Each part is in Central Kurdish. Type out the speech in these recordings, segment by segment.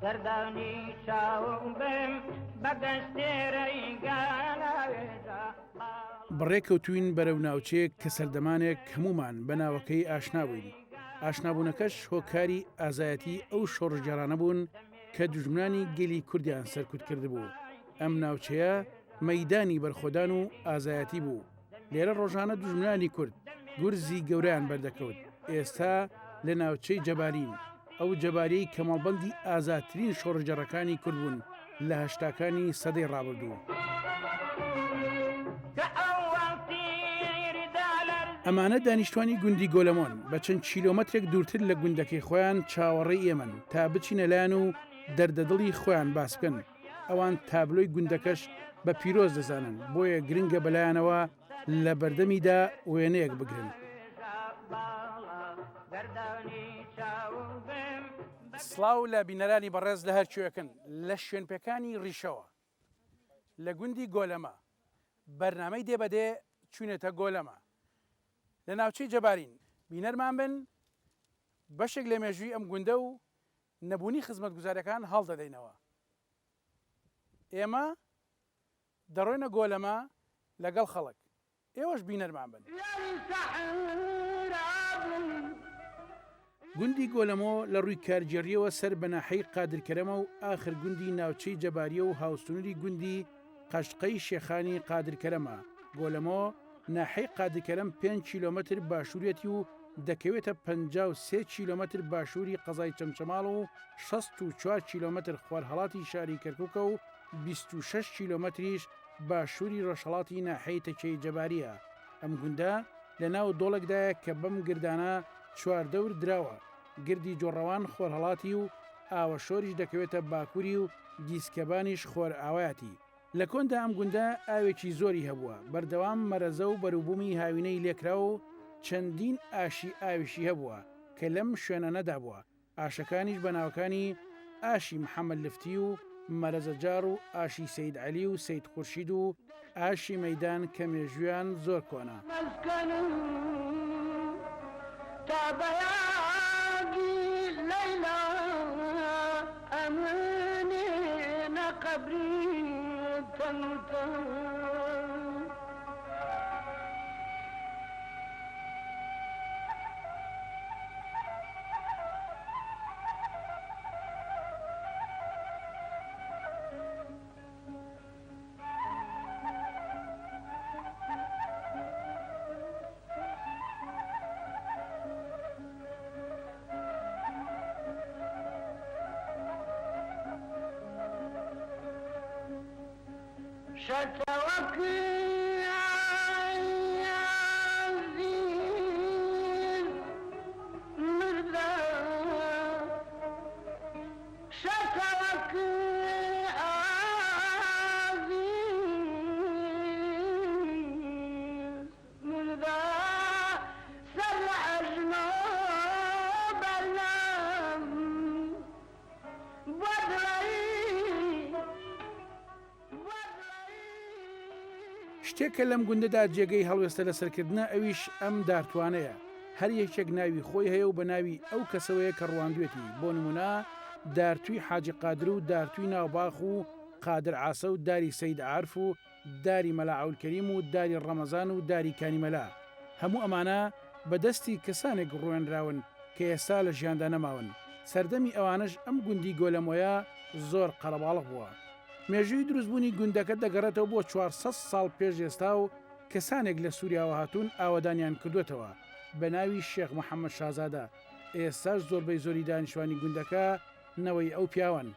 گەردانی چاوم بم بە گەشتێرەی گەلاوێژا. بەڕێکەوتووین بەرەو ناوچەیەک کە سەردەمانێک هەموومان بە ناوەکەی ئاشنا بووین، ئاشنابوونەکەش هۆکاری ئازایەتی ئەو شۆڕشگێڕانە بوون کە دوژمنانی گەلی کوردیان سەرکوت کردبوو. ئەم ناوچەیە مەیدانی بەرخۆدان و ئازایەتی بوو. لێرە ڕۆژانە دوژمنانی کورد گورزی گەورەیان بەردەکەوت. ئێستا لە ناوچەی جەبارین، ئەو جەباریەی کە مەڵبەندی ئازاترین شۆڕشگێڕەکانی کورد بوون لە هەشتاکانی سەدەی ڕابردوو. ئەمانە دانیشتوانی گوندی گۆلەمۆن، بە چەند کیلۆمەترێک دوورتر لە گوندەکەی خۆیان چاوەڕێی ئێمەن تا بچینە لایان و دەردەدڵی خۆیان باس بکەن. ئەوان تابلۆی گوندەکەش بە پیرۆز دەزانن، بۆیە گرنگە بەلایانەوە لە بەردەمیدا وێنەیەک بگرن. سڵاو لە بینەرانی بەڕێز لە هەر کوێکن لە شوێنپێکانی ڕیشەوە لە گوندی گۆلەمە بەرنامەی دێ بە دێ چوینەتە گۆلەمە لە ناوچەی جەبارین بینەرمان بن بەشێک لە مێژووی ئەم گوندە و نەبوونی خزمەتگوزاریەکان هەڵدەدەینەوە. ئێمە دەڕۆینە گۆلەمە لەگەڵ خەڵک، ئێوەش بینەرمان بن. گوندی گۆلەمۆ لە ڕووی کارگێڕییەوە سەر بە ناحیەی قادرکەرەمە و ئاخر گوندی ناوچەی جەبارییە و هاوسنووری گوندی قەشقەی شێخانی قادرکەرەمە. گۆلەمۆ ناحیەی قادرکەرەم پێنج کیلۆمەتر باشووریەتی و دەکەوێتە 53 کیلۆمەتر باشووری قەزای چەمچەماڵ و 64 کیلۆمەتر خوەرهەڵاتی شاری کەرکووکە و 26 کیلۆمەتریش باشووری ڕۆژهەڵاتی ناحیەی تەکیەی جەبارییە. ئەم گوندە لە ناو دۆڵێکدایە کە بەم گردانە چواردەور دراوە، گردی جۆڕەوان خۆرهەڵاتی و ئاوەشۆریش دەکەوێتە باکووری و گیسکەبانیش خۆرئاوایەتی. لە کۆندا ئەم گوندە ئاوێکی زۆری هەبووە، بەردەوام مەرەزە و بەروبوومی هاوینەی لێکراوە و چەندین ئاشی ئاویشی هەبووە کە لەم شوێنانەدا بووە، ئاشەکانیش بە ناوەکانی ئاشی محەمەد لفتی و مەرەزە جاڕ و ئاشی سەید عەلی و سەید خورشید و ئاشی مەیدان کە مێژوویان زۆر کۆنە. مەسکەنم تا بەیاگی لەیلا ئەمنێ نە قەبری تەن و تەن. شتێک کە لەم گوندەدا جێگەی هەڵوێستە لەسەرکردنە ئەویش ئەم دارتوانەیە، هەر یەکێک ناوی خۆی هەیە و بە ناوی ئەو کەسەوەیە کە ڕواندوێتی، بۆ نموونە دارتووی حاجی قادر و دارتووی ناوباخ و قادر عاسە و داری سەید عارف و داری مەلا عەولکەریم و داری ڕەمەزان و داری کانی مەلا. هەموو ئەمانە بە دەستی کەسانێک ڕوێنراون کە ئێستا لە ژیاندا نەماون. سەردەمی ئەوانەش ئەم گوندی گۆلەمۆیە زۆر قەرەباڵغ بووە. مێژووی دروستبوونی گوندەکە دەگەڕێتەوە بۆ 400 ساڵ پێش ئێستا و کەسانێک لە سوریاوە هاتوون ئاوەدانیان کردووەتەوە بە ناوی شێخ محەمەد شازادە، ئێستاش زۆربەی زۆری دانیشتوانی گوندەکە نەوەی ئەو پیاوەن.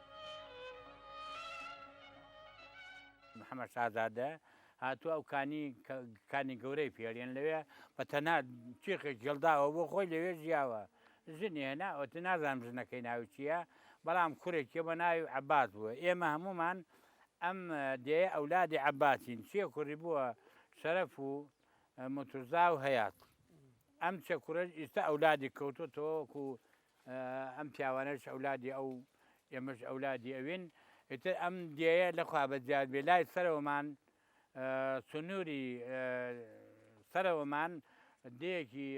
محەمەد شازادە هاتووە ئەو کانی کانی گەورەی پێڵێن لەوێ بە تەنها چیخێک هێڵداوە بۆ خۆی لەوێ ژیاوە ژنی هێنا ئەوتە نازانم ژنەکەی ناوی چییە بەڵام کوڕێکی بە ناوی عەباس بووە ئێمە هەمومان ئەم دێیە ئەولادی عەباسین سێ کوڕی بووە شەرەف و موتورزا و هەیات ئەم سێ کوڕەش ئیستا ئەولادی کەوتۆتەوە وەکو ئەم پیاوانەش ئەولادی ئەو ئێمەش ئەولادی ئەوین ئیتر ئەم دێیە لەخوا بەزیاد بێ لای سەرەوەمان سنووری سەرەوەمان دێیەکی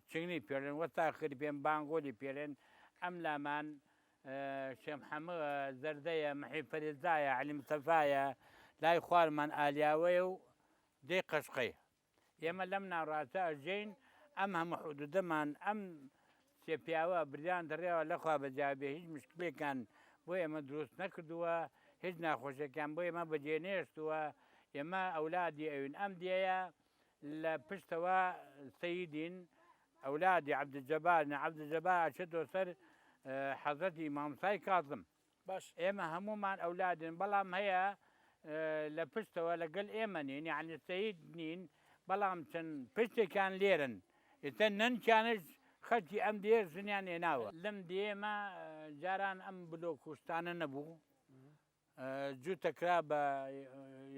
چنگنی پێڵێن وەستا خرپێن بانگۆلی پێڵێن ئەم لامان. شێ محەمە زەردەیە، محی فەرێزایە، عەلی مستەفایە، لای خوارمان ئالیاوەیە و دێی قەشقەیە. ئێمە لەم ناوڕاستە ئەژێین، ئەم هەموو حدودەمان ئەم سێ پیاوە بریان دڕێوە لەخوا بەجیا بێ هیچ مشکلێکیان بۆ ئێمە دروست نەکردووە، هیچ ناخۆشیەکیان بۆ ئێمە بەجێ نێشتووە، ئێمە ئەولادی ئەوین. ئەم دێیە لە پشتەوە سەیدین، ئەولادی عەبدولجەبارن، عەبدولجەبار ئەچێتەوە سەر حەزرەتی مامۆستای کازم. باش. ئێمە هەموومان ئەولادن بەڵام هەیە لە پشتەوە لەگەل ئێمە نین یانی سەید نین بەڵام چەند پشتێکیان لێرن ئیتر نەنکیانش خەلکی ئەم دێیە ژنیان هێناوە. لەم دێیەمە جاران ئەم بلۆک و شتانە نەبوو جووتە کرا بە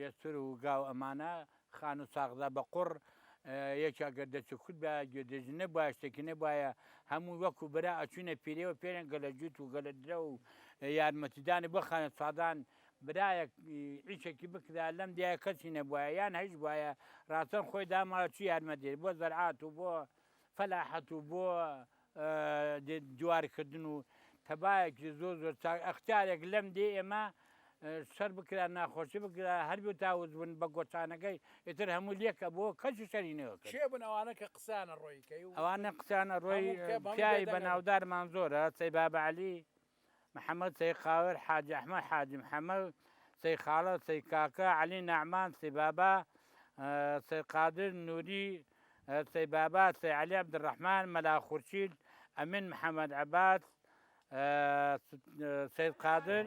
یەستر و گا و ئەمانە، خانوو ساغدا بە قوڕ، یەکێ ئەگەر دەچوو کورد بایە گوێدرێژی نەبوایە شتێکی نەبوایە هەمووی وەکوو برا ئەچووینە پیرێوە پێیان گەلە جووت و گەلە درە و یارمەتیدانی بۆ خانە سادان برایەک ئیشێکی بکرا لەم دیایە کەسی نەبوایە یان هەیش بوایە ڕاستەن خۆی داماوە چی یارمەتی بۆ زەرعات و بۆ فەلاحەت و بۆ دیوارکردن و تەبایەکی زۆر زۆر چاک ئەختیارێک لەم دێ ئێمە شەر بکرا ناخۆشی بکرا هەر بێ تاوز بوون بە گۆچانەکەی ئیتر هەموو لێکە بۆ کەسی شەری نەکرد. کێ بوون ئەوانە کە قسەیان ئەڕۆیی کەی و ئەوانە قسەیان ئەڕۆی هەموو کە هەموو پیاوی بێدەنگە بوون. بەناودارمان زۆرە سەی بابە عەلی محەمەد سەی خاوەر حاجی ئەحمەد حاجی محەمەد سەی خاڵە سەی کاکە عەلی نەعمان سەی بابا سەی قادر نوری سەی بابا سەی عەلی عەبدولڕەحمان مەلا خورشید ئەمین محەمەد عەباس سەید قادر.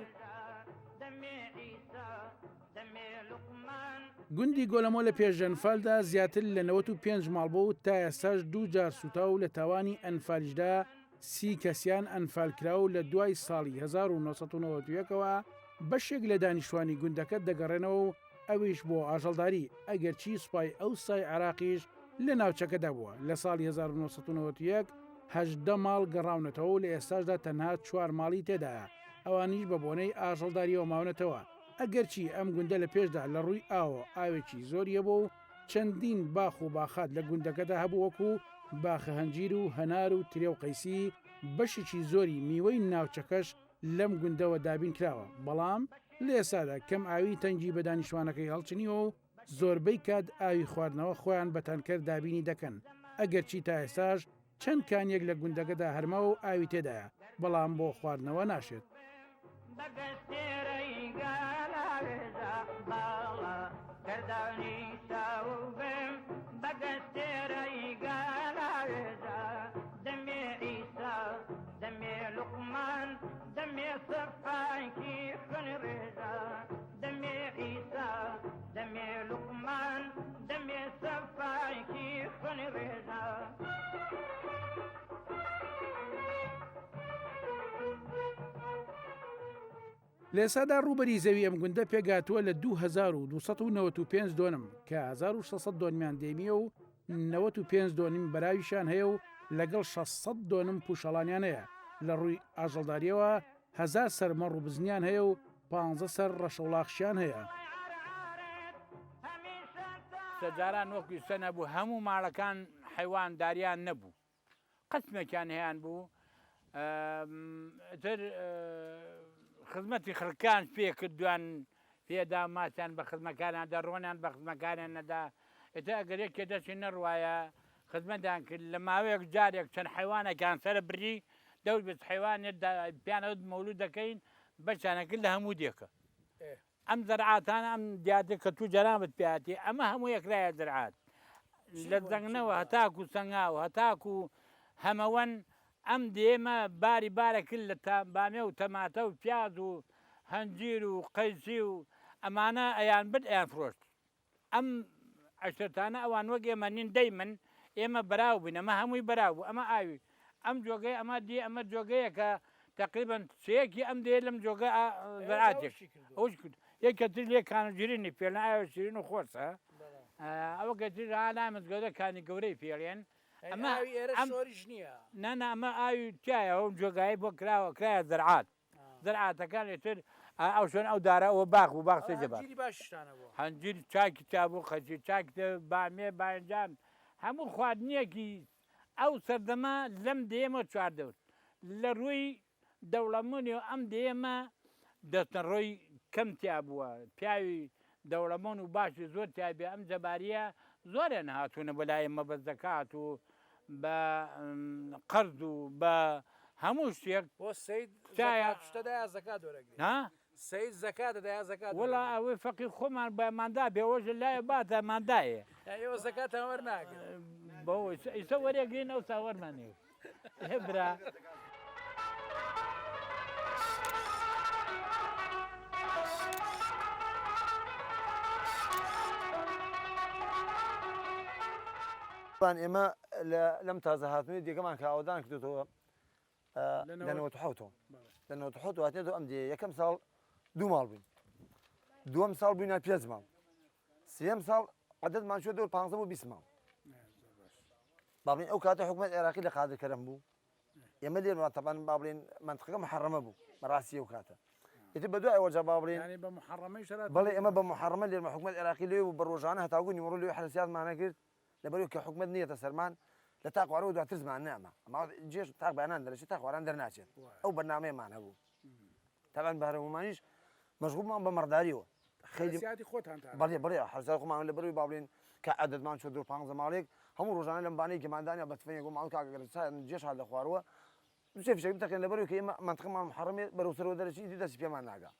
گوندی گۆلەمۆ لە پێش ئەنفالدا زیاتر لە 95 ماڵ بوو و تا ئێستاش دوو جار سووتا و لە تاوانی ئەنفالیشدا سی کەسیان ئەنفالکراو لە دوای ساڵی 1991 ەوە بەشێک لە دانیشتوانی گوندەکە دەگەڕێنەوە و ئەویش بۆ ئاژەڵداری، ئەگەرچی سوپای ئەوسای عێراقیش لە ناوچەکەدا بووە، لە ساڵی 1991 18 ماڵ گەڕاونەتەوە و لە ئێستاشدا تەنها چوار ماڵی تێدایە، ئەوانیش بە بۆنەی ئاژەڵدارییەوە ماونەتەوە، ئەگەرچی ئەم گوندە لە پێشدا لە ڕووی ئاوەوە ئاوێکی زۆری هەبووە و چەندین باخ و باخات لە گوندەکەدا هەبوو وەکو باخە هەنجیر و هەنار و ترێ و قەیسی، بەشێکی زۆری میوەی ناوچەکەش لەم گوندەوە دابین کراوە، بەڵام لە ئێستادا کەم ئاوی تەنگی بە دانیشتوانەکەی هەڵچنیوە و زۆربەی کات ئاوی خواردنەوە خۆیان بە تانکەر دابینی دەکەن، ئەگەرچی تا ئێستاش چەند کانیەک لە گوندەکەدا هەرماوە و ئاوی تێدایە، بەڵام بۆ خواردنەوە ناشێت. لە ئێستادا ڕووبەری زەوی ئەم گوندە پێکهاتووە لە 2295 دۆنم کە 1600 دۆنمیان دێمییە و 95 دۆنم بەراویشیان هەیە و لەگەڵ 600 دۆنم پوشەڵانیان هەیە، لە ڕووی ئاژەڵدارییەوە هەزار سەر مەڕ و بزنیان هەیە و پانزە سەر ڕەشەوڵاخشیان هەیە. جاران وەکو ئیستا نەبوو هەموو ماڵەکان حەیوان داریان نەبوو قسمێکیان هەیان بوو ئیتر خزمەتی خەڵکان پێ کردوان پێدا ماسیان بە خزمەکانیان دا ڕۆنیان بە خزمەکانیان نەدا ئیتر ئەگەر یەکێ دەستی نەڕوایە خزمەتیان کرد لە ماوەیەک جارێک چەند حەیوانێکیان سەرە بری دەور بیست حەیوانێ پیانەوت مەولود دەکەین بەشیانە کرد لە هەموو دێکە ئەم زەرعاتانە ئەم دیادە کە تو جەنابت پێهاتی ئەمە هەموو یەکلایە زەرعات لە زەنگنەوە هەتاکو سەنگاو هەتاکو هەمەوەن ئەم دێمە باری بارە کرد لە بامێ و تەماتە و پیاز و هەنجیر و قەیسی و ئەمانە ئەیان برد ئەیان فرۆشت ئەم عەشرەتانە ئەوان وەک ئێمە نین دەی من ئێمە بەراو بووین ئەمە هەمووی بەراو بوو ئەمە ئاوی ئەم جۆگەی ئەمە دی ئەمە جۆگەیەکە تقریبا سێیەکی ئەم دێ لەم جۆگە زەرعاتێک ئەوش کرد یەکە تر لێ کانە جرینی پێلە ئاوە شیرین و خۆشە ئەوە کە تر لای مزگەوتە کانی گەورەی پێڵێن ئەمە ئاوی ئێرە شۆریش نییە نا نا ئەمە ئاوی تایە ئەو جۆگای بۆ کراوە کرایە زەرعات زەرعاتەکان ئیتر ئەو شوێن ئەو دارە ئەوە باخ بوو باخ سێ جەبار هەنجیری باشیشتان هەبووە. هەنجیر چاکی تیا بوو قەچی چاکی تیا بامێ باینجان هەموو خواردنیەکی ئەو سەردەمە لەم دێمە چواردەور لە ڕووی دەوڵەمەنی و ئەم دێیەمە دەستنەڕۆی کەم تیا بووە پیاوی دەوڵەمەن و باشی زۆر تیا بێ ئەم جەباریە زۆریان هاتوونە بۆ لای ئێمە بە زەکات و بە قەرز و بە هەموو شتێک. بۆ سەید زەکات شتە دایە زەکات وەرەگری. ها؟ سەید زەکات دەدا زەکات وەڵا ئەوەی فەقیر خۆمان بە ماندا بێ ئەوەش لایە باتە ماندایە. ئێوە زەکاتان وەرناگرن؟ بۆ ئیسە وەرەگرین ئەوسا وەرمانێ. ئێ برا. بان ئێمە لەم تازە هاتنەوەی دێگەمان کە ئاوەدان کردوتەوە لە 97 لە 97 هاتێتەوە ئەم دێ یەکەم ساڵ دوو ماڵ بووین دووەم ساڵ بووینە پێنج ماڵ سێم ساڵ عددمان چوە دەور 15 بۆ 20 ماڵ با بڵێین ئەو کاتە حکومەت عێراقی لە قادر کەرەم بوو ئێمە لێرمان تەبان با بڵێن منطقەکە محەڕەمە بوو بەڕاستی ئەو کاتە ئیتر بە دوای ئەوەجا با بڵێن یعنی بە محەڕەمەی شەرات بەڵێ ئێمە بە محەڕەمە لێرمە حکومەت عێراقی لێ بوو بە ڕۆژانە هەتاوگو نیوەڕۆ لێ حەرەسیاتمان نەکرد لەبەرەوە کە حکومەت نیەتە سەرمان لە تاقوارەوە دواتر زمان نەما ئەما جێش تاق بەیانان دەرەچێت تاقواران دەرناچێت ئەو بەرنامەیەمان هەبوو تەبعەن بەهرەمەمانیش مەشغوڵمان بە مەڕداریەوە خەیلی حەرەسیاتی خۆتان تا بەڵێ بەڵێ حەرەسیات خۆمان لە بەروی با بڵێن کە عەدەدمان چوە دور پانزە ماڵێک هەموو ڕۆژانە لەم بانەی گەماندانیا بە تفەنگێک بۆ ماڵ کاکە گەر جێش هات لە خواروە دوو سێ فیشەک بتەقێن لە بەروی کە ئێمە مەنتقەمان محەڕەمێ بەرەو سەرەوە دەرەچین ئیتر دەستی پێمان ناگا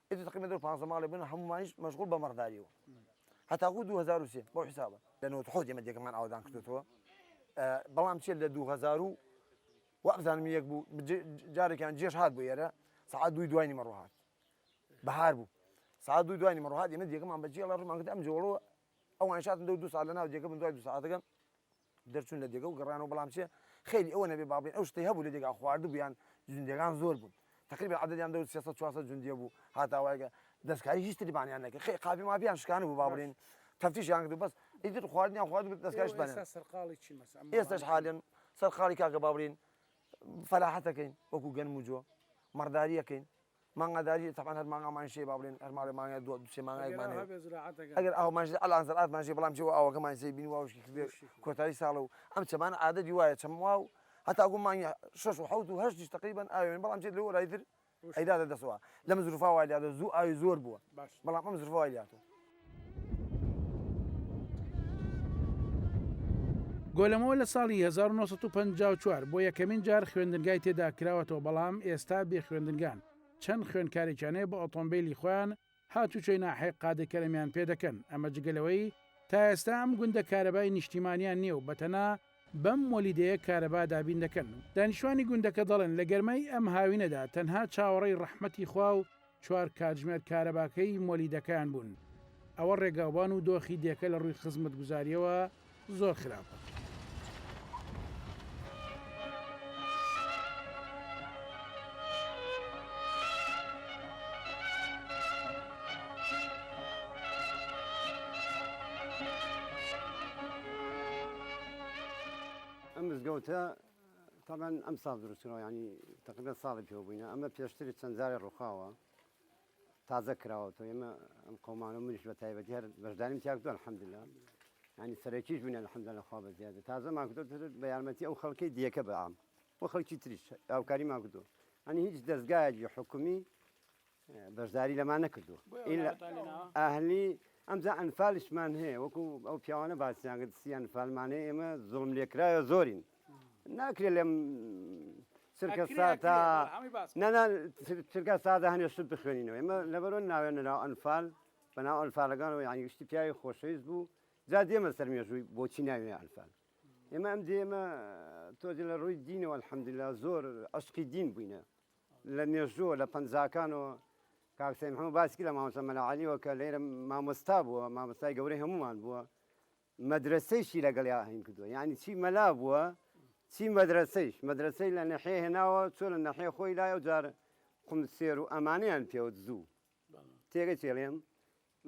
ئیتر تەقریبا دەور پانزە ماڵێ بوون هەموومانیش مەشغوڵ بە مەڕداریەوە هەتاکوو 2003 بەو حیسابە لە 97 ئێمە دێکەمان ئاوەدان کردوێتەوە بەڵام چێ لە 2000 و وابزانم یەک بوو جارێکیان جێش هات بۆ ئێرە سەعات دووی دوای نیمەڕۆ هات بەهار بوو سەعات دووی دوای نیمەڕۆ هات ئێمە جێگەمان بە جێڵە ڕوومان کرد ئەم جۆڵەوە ئەوان شاتن دەو دوو ساعت لە ناو جێگە بن دوای دوو ساعتەکە دەرچوون لە جێگە و گەڕانەوە بەڵام چێ خەیری ئەوە نەبێ با بڵێن ئەو شتەی هەبوو لە جێگا خواردبوویان جوندیەکان زۆر بوون تقریبا عەدەدیان دەور 300 400 جوندیە بوو هاتاوایگە دەستکاری هیچ تریبانیان نەکرد خەی قاپی ماپیان شکانبوو با بڵێن تەفتیشیان کرد و بەس ئیتر خواردنیان خوارد و دەستکاریش ئێوە بانیان ئێستا سەرقاڵی چین مەسە ئەم ئێستاش ماڵانە چین؟ حالێن سەرقاڵی کاکە با بڵێین فەلاحەتەکەین وەکو گەنم و جۆ مەڕداریەکەین مانگاداری تەبعەن هەر مانگامان شێ با بڵێن هەر ماڵێ مانگای دوو دوو سێ ئەگەر مانگایەکمان ئاو هەیە هەبێ زراعەتەکەن ئەگەر ئاومان شێ ئەلان زەرعاتمان شێ بەڵام چێ ئاوەکەمان سێ بین واوشکی کردێ وشکی کردێ. کۆتایی ساڵە و ئەم چەمانە عادەتی وایە چەم واو هەتاکو مانگی شەش و حەوت و هەشتیش تەقریبەن ئاوێن بەڵام چێ لەوە لای تر ئەیداتە دەستەوە لەم زروفا وای لاتوە زوو ئاوی زۆر بووە بەڵام ئەم زروفا وای لاتوە. گۆلەمەوە لە ساڵی 1954 بۆ یەکەمین جار خوێندنگای تێدا کراوەتەوە بەڵام ئێستا بێ خوێندنگان چەند خوێندکارێکیان هەیە بە ئۆتۆمبیلی خۆیان هاتوچۆی ناحیەی قادرکەرەمیان پێ دەکەن، ئەمە جگە لەوەی تا ئێستا ئەم گوندە کارەبای نیشتیمانیان نییە و بەتەنا بەم مۆلیدەیە کارەبا دابین دەکەن. دانیشتوانی گوندەکە دەڵێن لە گەرمای ئەم هاوینەدا تەنها چاوەڕێی ڕەحمەتی خوا و چوار کاتژمێر کارەباکەی مۆلیدەکەیان بوون. ئەوە ڕێگاوبان و دۆخی دێکە لە ڕووی خزمەتگوزارییەوە زۆر خراپە. ئەم مزگەوتە تەبعەن ئەم ساڵ دروستکراوە یانی تەقریبەن ساڵی پێوە بووینە ئەمە پێشتر چەند جارێ ڕووخاوە تازە کراوەتەوە ئێمە ئەم قەومانە و منیش بە تایبەتی هەر بەشداریم تیا کردووە الحمدلله یعنی سەرەکیش بووین الحمدلله خوا بە زیادە تازەمان کردووە بە یارمەتی ئەو خەڵکەی دیەکە بە عام و خەڵکی تریش هاوکاریمان کردووە یعنی هیچ دەزگایەکی حکومی بەشداری لەمان نەکردووە ئەهلی ئەمجا ئەنفالشمان هەیە وەکو ئەو پیاوانە باسییان کرد سی ئەنفالمان هەیە ئێمە زوڵم لێکراوە زۆرین ناکرێت لەم چرکە ساتە نەنا چرکە سادە هەنێ شت بخوێنینەوە ئێمە لەبەرۆ ناوێن ناو ئەنفال بەناو ئەنفالەکانەوە یانی گشتی پیاوی خۆشەویست بوو جا دێمە سەر مێژووی بۆچی ناوێ ئەنفال ئێمە ئەم دێمە تۆزی لە ڕووی دینەوە الحمدلله زۆر عشقی دین بووینە لە مێژووە لە پەنجاکانەوە کاک سەید محەمەد باسی کرد لە مامۆستا مەلا عەلیەوە کە لێرە مامۆستا بووە مامۆستای گەورەی هەموومان بووە مەدرەسەیشی لەگەڵیا هین کردووە یعنی چی مەلا بووە چی مەدرەسەیش مەدرەسەی لە نەحیە هێناوە چۆ لە نەحیە خۆی لای ئەو جار قومسێر و ئەمانەیان پێوت زوو تێگە چێڵێم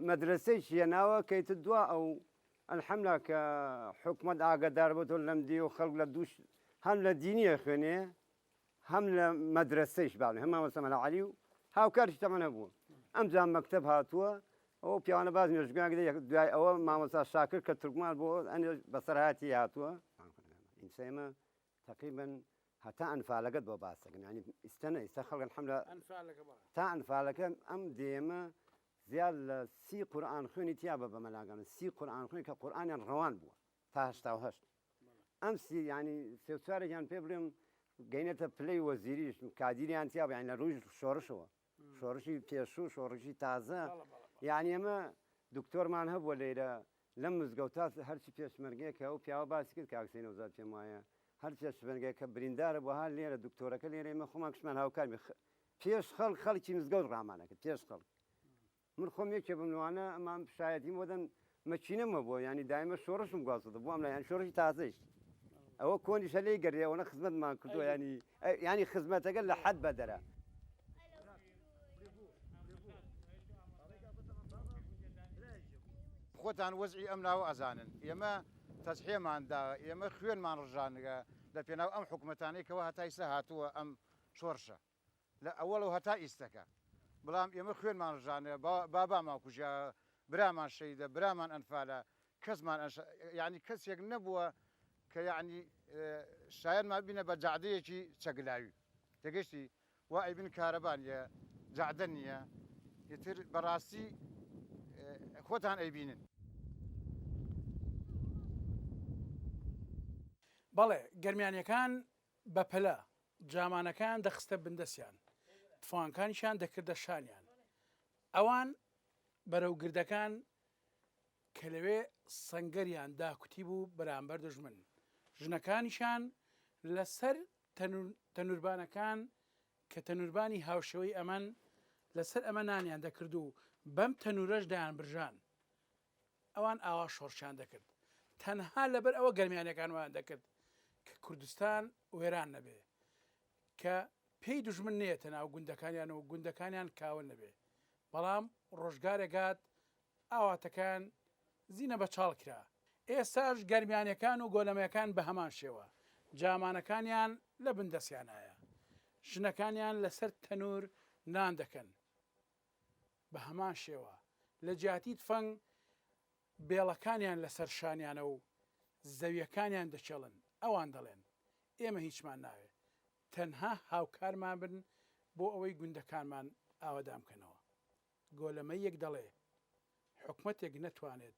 مەدرەسەیش هێناوە کەیتە دوا ئەو الحملا کە حکومەت ئاگادار بۆ تۆ لەم دی و خەڵک لە دووش هەم لە دینیە خوێنێ هەم لە مەدرەسەیش باڵێ هەم مامۆستا مەلا عەلی و هاوکاریش تەمەن هەبوو ئەمجا مەکتەب هاتووە ئەو پیاوانە باز مێژگویان کرد یەک دوای ئەوە مامۆستا شاکر کە تورکمان بۆ ئەنێ بەسەرهاتی هاتووە ئینسا ئێمە تقریبا. هەتا ئەنفالەکەت بۆ باس دەکەم یانی ئیستە نە ئیستا خەڵک الحمدللە تا ئەنفالەکە ئەم دێمە زیاد لە سی قورئان خوێنی تیا بە بە مەلاگان سی قورئان خوێن کە قورئانیان ڕەوان بووە تا 88 ئەم سی ینی سێ و چوارێکیان پێ بڵێم گەینەتە پلەی وەزیریش کادیریان تیا بە یانی لە ڕووی شۆڕشەوە شۆڕشی پێشوو شۆڕشی تازە یعنی ئەمە دکتۆرمان هەبووە لێرە لەم مزگەوتە هەرچی پێشمەرگەیە کە ئەو پیاوە باسی کرد کاک حسین نەوزاد پێم وایە هەر پێشمەرگەیە کە بریندارە بووە ها لێرە دکتۆرەکە لێرە ئێمە خۆمان کشمان هاوکار بێ پێش خەڵک خەڵکی مزگەوت ڕامانەکە پێش خەڵک من خۆم یەکێ بم لەوانە ئەمان شایەتیم بۆ دەن مەکینەم هەبووە یانی دایمە شۆڕشم گواستەوە بۆ ئەم لای یانی شۆڕشی تازەیش ئەوە کۆنیشە لێی گەردێ ئەوەنە خزمەتمان کردووە ینی ینی خزمەتەکە لە حەد بەدەرە. خۆتان وەزعی ئەم ناوە ئەزانن ئێمە تەزحیەمان دا ئێمە خوێنمان ڕژانگە لە پێناو ئەم حکومەتانەی کەوا هەتا ئیستا هاتووە ئەم شۆرشە لە ئەوەڵەوە هەتا ئیستەکە بەڵام ئێمە خوێنمان ڕژانە بابامان کوژیا برامان شەیدە برامان ئەنفالە کەسمان یعنی کەسێک نەبووە کە یعنی شایەنمان بینە بە جادەیەکی چەگلاوی تێگەشتی وا ئەیبن کارەبا نیە جادە نیە ئیتر بەڕاستی خۆتان ئەیبینن. بەڵێ گەرمیانیەکان بەپەلە جامانەکەیان دەخستە بندەستیان، تفەنگەکانیشیان دەکردە شانیان. ئەوان بەرەو گردەکان کە لەوێ سەنگەریان داکوتیبوو بەرامبەر دوژمن، ژنەکانیشیان لەسەر تەنووربانەکان کە تەنووربانی هاوشێوەی ئەمەن، لەسەر ئەمە نانیان دەکرد و بەم تەنوورەش دەیانبرژان. ئەوان ئاوا شۆڕشیان دەکرد تەنها لەبەر ئەوە گەرمیانەکان وایان دەکرد کە کوردستان وێران نەبێ کە پێی دوژمن نێتە ناو گوندەکانیان و گوندەکانیان کاول نەبێ بەڵام ڕۆژگارێک هات ئاواتەکان زینە بە چاڵ کرا ئێستاش گەرمیانەکان و گۆلەمەکان بە هەمان شێوە جامانەکانیان لە بن دەستیانایە ژنەکانیان لەسەر تەنور نان دەکەن بە هەمان شێوە لە جیاتی تفەنگ بێڵەکانیان لەسەر شانیانە و زەویەکانیان دەکێڵن، ئەوان دەڵێن، ئێمە هیچمان ناوێ، تەنها هاوکارمان بن بۆ ئەوەی گوندەکانمان ئاوەدان بکەنەوە. گۆلەمەییەک دەڵێ، حکومەتێک نەتوانێت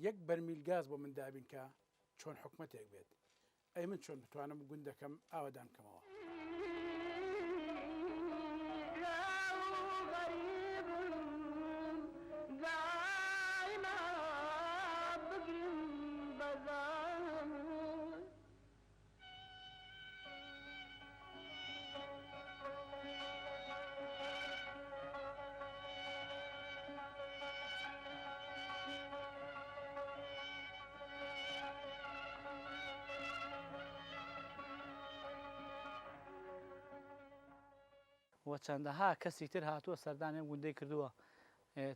یەک بەرمیل گاز بۆ من دابین کا چۆن حکومەتێک بێت ئەی من چۆن بتوانم گوندەکەم ئاوەدان بکەمەوە. و چەندەها کەسی تر هاتووە سەردانی ئەم گوندەی کردووە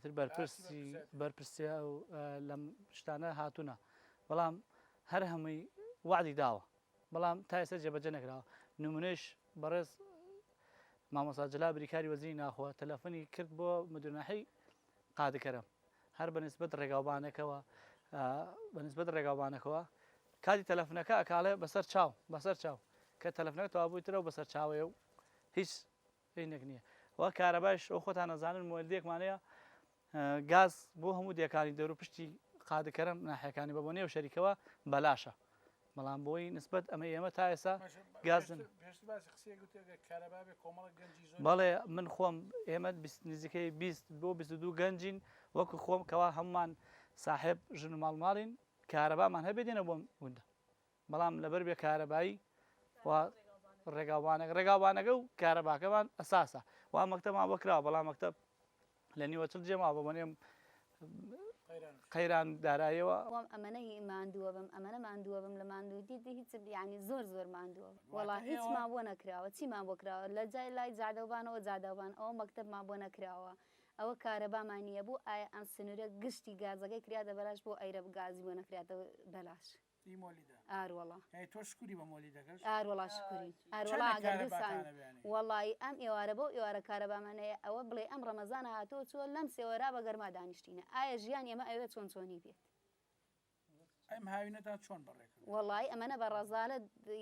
تر بەرپرسی بەرپرسی لەم شتانە هاتوونە بەڵام هەر هەمووی وعدی داوە بەڵام تا ئێستا جێبەجێ نەکراوە نمونەیش بەڕێز مامۆستا جەلال بریکاری وەزیری ناوخۆ تەلەفۆنی کرد بۆ مدیر ناحیەی قادکەرەم هەر بە نسبەت ڕێگاوبانەکەوە بە نسبەت ڕێگاوبانەکەوە کاتی تەلەفنەکە ئەکاڵێ بەسەر چاو بەسەر چاو کە تەلەفنەکە تەوابووی ترەوە بەسەر چاوەیە و هیچ هینێک نییە و کارەبایش ئەو خۆتان نەزانن مۆلدێکمان هەیە گاز بۆ هەموو دێکانی دەوروپشتی قادکەرەم ناحیەکانی بە بۆنەی ئەو شەریکەوە بەلاشە بەڵام بۆی نسبەت ئەمە ئێمە تا ئێستا گازن بەڵێ من خۆم ئێمە نزیکەی 20 بۆ 22 گەنجین وەکو خۆم کەوا هەمومان ساحێب ژن و ماڵ ماڵین کارەبامان هەبێ دێنە بۆم گوندە بەڵام لەبەر بێ کارەبایی و ڕێگاوبانەکە ڕێگاوبانەکە و کارەباکەمان ئەساسە وا مەکتەبمان بۆ کراوە بەڵام مەکتەب لە نیوەچڵ جێ ماوە بە بۆنەی قەیران دارایەوە. خۆم ئەمەنە هی ماندووە بم ئەمەنە ماندووە بم لە ماندوویتی دی هیچ یانی زۆر زۆر ماندووە بم وەڵا هیچمان بۆ نەکراوە چیمان بۆ کراوە لە جای لای جادەوبانەوە جادەوبان ئەوە مەکتەبمان بۆ نەکراوە ئەوە کارەبامان نییە بۆ ئایا ئەم سنوورە گشتی گازەکەی کراتە بەلاش بۆ ئەیرە گازی بۆ نەکراتە بەلاش ئی مۆلیدە ئاروەڵا یانی تۆ شکوری بە مۆلیدەکەش ئاروەڵا شکوری ئاروەڵا چەنە ئەگەر دوو کارەباتانە سان بێنی وەڵایی ئەم ئێوارە بەو ئێوارە کارەبامان هەیە ئەوە بڵێ ئەم ڕەمەزانە هاتووە چووە لەم سێوەرا بە گەرما دانیشتینە ئایا ژیانی ئێمە ئەوێ چۆن چۆنی بێت. ئەم هاوینەتان چۆن بەڕێ کرد؟ وەڵایی ئەمەنە بە ڕەزالە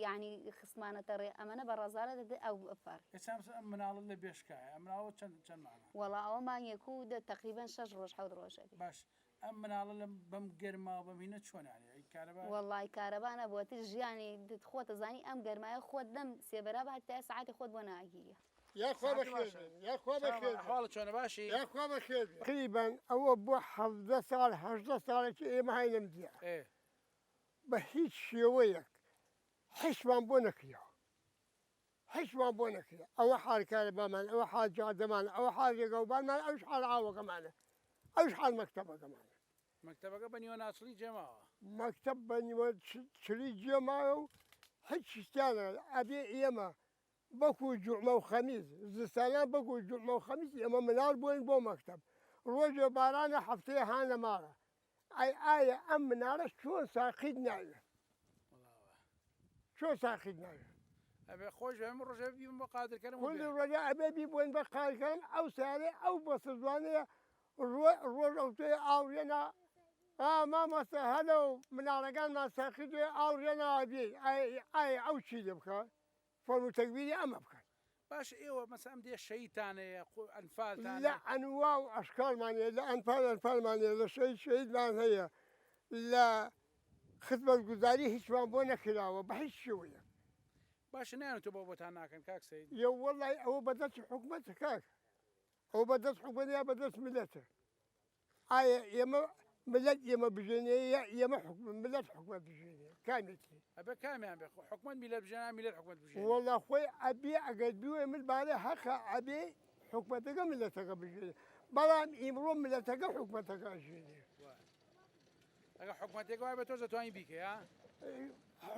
یانی خستمانەتە ڕێ ئەمەنە بە ڕەزالە دە ئەو ئەپەڕ. ئێستا ئەم مناڵە لە بێشکایە ئەم مناڵە چەند چەند مانگە؟ وەڵا ئەوە مانگێک و دە تەقریبەن شەش ڕۆژ حەوت ڕۆژ ئەبێ. باش ئەم مناڵە لەم بەم گەرما و بەم هینە چۆن یانی ئەی کارەبا؟ وەڵای کارەبا نەبووە تر ژیانی خۆت ئەزانی ئەم گەرمایە خۆت لەم سێبەرا بە سەعاتێ خۆت بۆ ناگیریا. یاخوا بەخێر بێن یاخوا بەخێر بێن ئەحواڵت چۆنە باشی؟ یاخوا بەخێر بێن. تقریبا ئەوە بۆ 17 ساڵ 18 ساڵێکی ئێمە هاین لەم دیار بە هیچ شێوەیەک حیچمان بۆ نەکراوە حیچمان بۆ نەکرا ئەوە حال کارەبامان ئەوە حال جادەمان ئەوە حال ڕێگاوبانمان ئەوش حال ئاوەکەمانە ئەوش حال مەکتەبەکەمانە. مەکتەبەکە بە نیوە ناچڵی جێماوە. مەکتەب بە نیوە چڵی جێماوە و هیچ شتیانە ئەبێ ئێمە بەکو جوعمە و خەمیس، زستانان بەکو جوعمە و خەمیس ئێمە مناڵ بۆین بۆ مەکتەب، ڕۆژێ بارانە هەفتەیە هانە ماڵە، ئەی ئایا ئەم مناڵە چۆن ساقیت ناوێ؟ چۆن ساقیت ناوێ؟ ئەبێ خۆش بێ ئەم ڕۆژە بیبم بۆ قادرکەرم و کولی بێ. ڕۆژە ئەبێ بیبۆین بە قادرکەرم ئەو سارەی ئەو بەسە زوانەیە ڕۆژ ئەوتۆیە ئاوڕێنا ئا مامۆستا هەلۆ مناڵەکانمان ساقیت بێ ئاوڕێنا بێی ئایا ئەو چی لێ بکا؟ فەرموو تەگبیری ئەمە بکەن. باشە ئێوە مەسەن ئەم دێ شەهیدتان هەیە ئەنفالتان لە ئەنوا و ئەشکالمان هەیە لە ئەنفال ئەنفالمان هەیە لە شەهید شەهیدمان هەیە لە خزمەتگوزاری هیچمان بۆ نەکراوە بە هیچ شێوەیەک. باشە نایەن تۆ بۆ بۆتان ناکەن کاک سەید؟ یە وەڵای ئەوە بەدەستی حکومەتە کاک ئەوە بەدەست حکومەت یا بەدەست میللەتە. ئایا ئێمە ملت ئێمە بژێنێ یا ئێمە ملت حکومت بژێنێ کامێتی؟ ئەبێ کامیان بێ حکومت میلت بژێنێ میلت حکومت بژێنێ؟ وەڵا خۆی ئەبێ ئەگەر بوێ من بارێ هەقە ئەبێ حکومەتەکە ملەتەکە بژێنێ بەڵام ئیمڕۆ ملەتەکە حکومەتەکە ئەژێنێ. ئەگە حکومەتێک وای بە تۆش دەتوانی بیکەی ها؟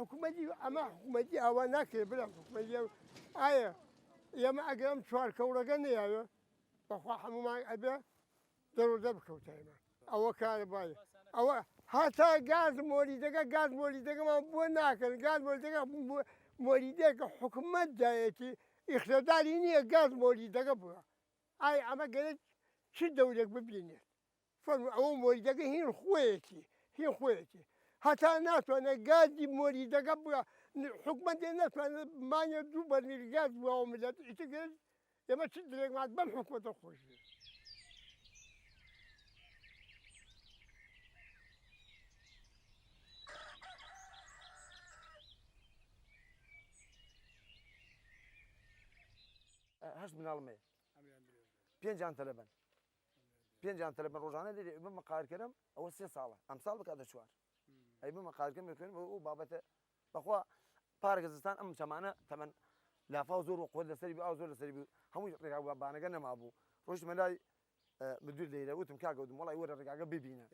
حکومەتی ئەمە حکومەتی ئاوا ناکرێ برام حکومەتی ئایا ئێمە ئەگەر ئەم چوار کەوڕەکە نەیاوێ بەخوا هەموومان ئەبێ دەرۆ دەربکەوتایمە ئەوە کارەبای ئەوە هەتا گاز مۆلیدەکە گاز مۆلیدەکەمان بۆ ناکەن گاز مۆلیدەکە مۆلیدەکە حکومەت دایەتی ئیخرەداری نییە گاز مۆلیدەکە بووە ئای ئەمە گەرێت چ دەورێک ببینێت فەرموو ئەوە مۆلیدەکە هین خۆیەتی هین خۆیەتی هەتا ناتوانێت گازی مۆلیدەکە بووە حکومەت ناتوانێت مانگێ دوو بەرمیل گاز بووە ملت ئیتر گەرێت ئێمە چ دلێکمان بەم حکومەتە خۆش بێ. هەشت مناڵم هەیە پێنجیان تەلەبەن پێنجیان تەلەبەن ڕۆژانە لێرە بمە قارکەرم ئەوە سێ ساڵە ئەمساڵ بکاتە چوار ئەی بمە قارکەم خوێن ئەو بابەتە بەخوا پارەکە زستان ئەم چەمانە تەمەن لافاو زۆر و قوت لەسەری بوو ئاو زۆر لەسەری بوو هەمووی ڕێگا بانەکە نەمابوو ڕۆیشتمە لای مدیر لەیرە وتم کاکە وتم وەڵای وەرە ڕێگاکە ببینە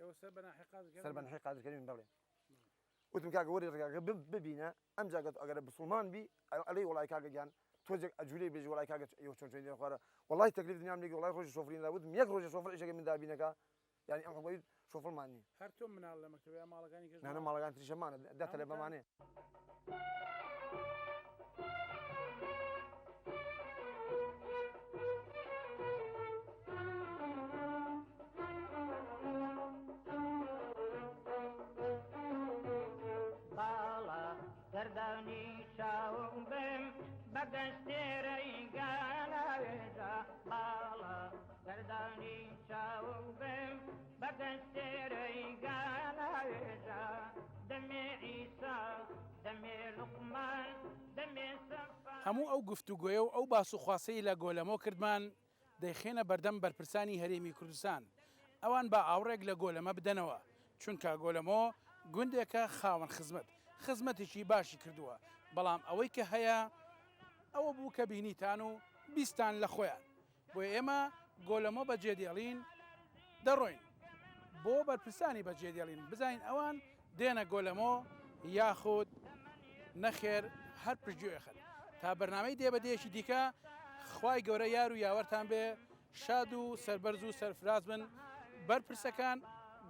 سەر بە ناحیەی قادر کەریم بەڵێ وتم کاکە وەری ڕێگاکە ببینە ئەم جاگە ئەگەر بسڵمان بی ئەڵێ وەڵای کاکە گیان تۆزێک ئەجولەی بێژی وەڵای کاکە ئێوە چۆن چۆن دێن خوارە وەڵای تەکلیف دنیام لێ وەڵای ڕۆژی شۆفرین دا وتم یەک ڕۆژە شۆفر ئیشەکەی من دابینەکە یانی ئەم حکومەتی شۆفرمان نییە. هەر تۆ مناڵ لە مەکتەبە یا ماڵەکانی کەش نا نا ماڵەکان تریشە مانە دە تەلەبەمانەیە. باڵا گەردانی چاوم بم بە گەشتێرەی گەلاوێژا باڵا گەردانی چاوم بم بە دەستێرەی گالاوێژا دەمێ عیسا دەمێ لوقمان دەمێ سەفا. هەموو ئەو گفتوگۆیە و ئەو باس و خواسەی لە گۆلەمۆ کردمان دەیخەینە بەردەم بەرپرسانی هەرێمی کوردستان، ئەوان با ئاوڕێک لە گۆلەمە بدەنەوە، چونکە گۆلەمۆ گوندێکە خاوەن خزمەت، خزمەتێکی باشی کردووە، بەڵام ئەوەی کە هەیە ئەوە بوو کە بینیتان و بیستان لە خۆیان. بۆیە ئێمە گۆلەمۆ بەجێدێڵین دەڕۆین بۆ بەرپرسانی بەجێدێڵین بزانین ئەوان دێنە گۆلەمۆ یاخود نەخێر هەر پشتگوێ خەن تا بەرنامەی دێ بە دێیەکی دیکە خوای گەورە یار و یاوەرتان بێ شاد و سەربەرز و سەرفراز بن بەرپرسەکان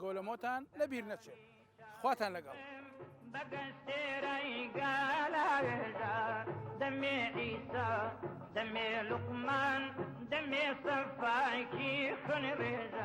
گۆلەمۆتان لەبیر نەچێت. خواتان لەگەڵ. دەمێ عیسا دەمێ لوقمان دەمێ سەفاکی خوێن ڕێژا.